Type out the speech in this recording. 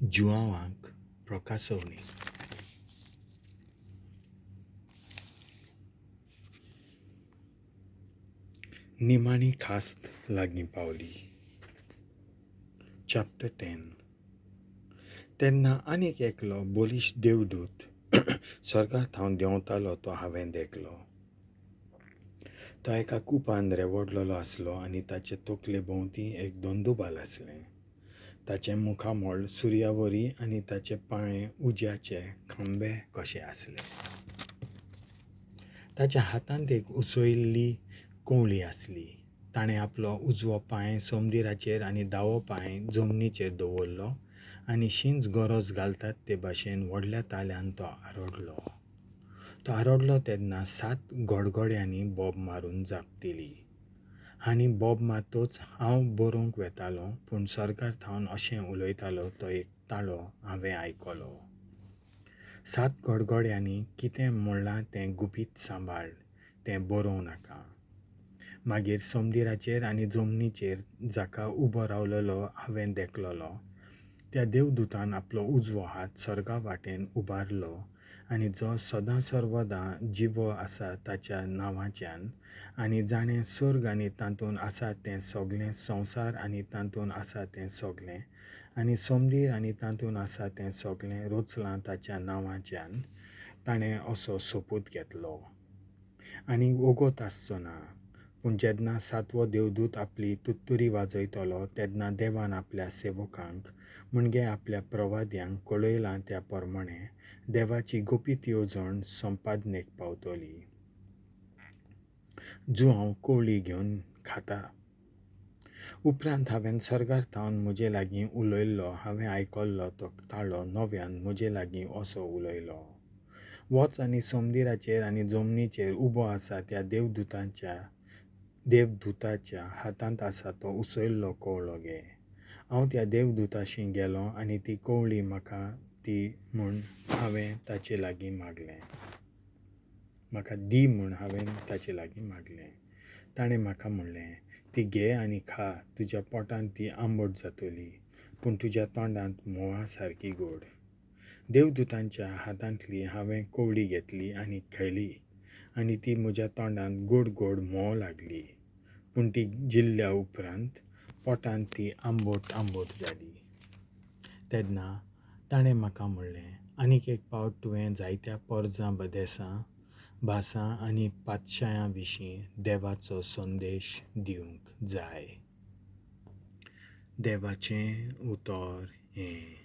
जुआंवाक प्रकासवणी. निमाणी खास्त लागीं पावली. चॅप्टर 10. तेन्ना आनीक एकलो बलिश्ट देवदूत स्वर्गा थावन देंवतालो तो हांवें देखलो. तो एका कुपान रेवडलेलो आसलो आनी ताचे तकले भोंवती एक दोंदुबाल आसलें. ताचें मुखामळ सुर्यावरी आनी ताचे पांये उज्याचे खांबे कशे आसले. ताच्या हातांत एक उसयल्ली कंवळी आसली. ताणें आपलो उजवो पांय सोमदिराचेर आनी दावो पांय जमनीचेर दवरलो आनी शींच गरज घालतात ते भाशेन व्हडल्या ताल्यान तो आरडलो. तो आरडलो तेन्ना 7 गडगड्यांनी बोब मारून जाप दिली. आनी बोब मारतच हांव बरोवंक वेतालो, पूण सरकार थावन अशें उलयतालो तो एक ताळो हांवें आयकलो. 7 गडगड्यांनी कितें म्हणलां तें गुपीत सांबाळ, तें बरोवं नाका. मागीर सोमदिराचेर आनी जमनीचेर जाका उबो रावलेलो हांवें देखलोलो त्या देवदूतान आपलो उजवो हात स्वर्गा वाटेन उबारलो आनी जो सदां सर्वदां जिवो आसा ताच्या नांवाच्यान आनी जाणें स्वर्ग आनी तातूंत आसा तें सगळें, संवसार आनी तातूंत आसा तें सगळें, आनी सोमदीर आनी तातूंत आसा तें सगळें रचलां ताच्या नांवाच्यान ताणें असो सोपूत घेतलो. आनी वोगोत आसचो ना. पूण जेन्ना 7वो देवदूत आपली तुत्तुरी वाजयतलो तेन्ना देवान आपल्या सेवकांक म्हणजे आपल्या प्रवाद्यांक कळयलां त्या प्रमाणे देवाची गुपीत येवजण संपादनेक पावतली. जुआंव कोवळी घेवन खाता. उपरांत हांवें स्वर्गार थावन म्हजे लागीं उलयल्लो हांवें आयकल्लो तो ताळो नव्यान म्हजे लागीं असो उलयलो, वच आनी सोमदिराचेर आनी जमनीचेर उबो आसा त्या देवदूताच्या हातांत आसा तो उसयल्लो कोवळो घे. हांव त्या देवदूताशी गेलो आनी ती कोवळी म्हाका ती म्हूण हांवें ताचे लागीं मागलें. म्हाका दी म्हूण हांवें ताचे लागीं मागलें. ताणें म्हाका म्हणलें, ती घे आनी खा, तुज्या पोटांत ती आंबट जातली, पूण तुज्या तोंडांत म्होंवा सारकी गोड. देवदूतांच्या हातांतली हांवें कोवळी घेतली आनी खायली आनी ती म्हज्या तोंडांत गोड गोड म्होंव लागली, पूण ती जिल्ल्या उपरांत पोटांत ती आंबट आंबट जाली. तेन्ना ताणें म्हाका म्हणलें, आनीक एक पावट तुवें जायत्या पोरजां देसां भासां आनी पातशायां विशीं देवाचो संदेश दिवंक जाय. देवाचें उतर हें.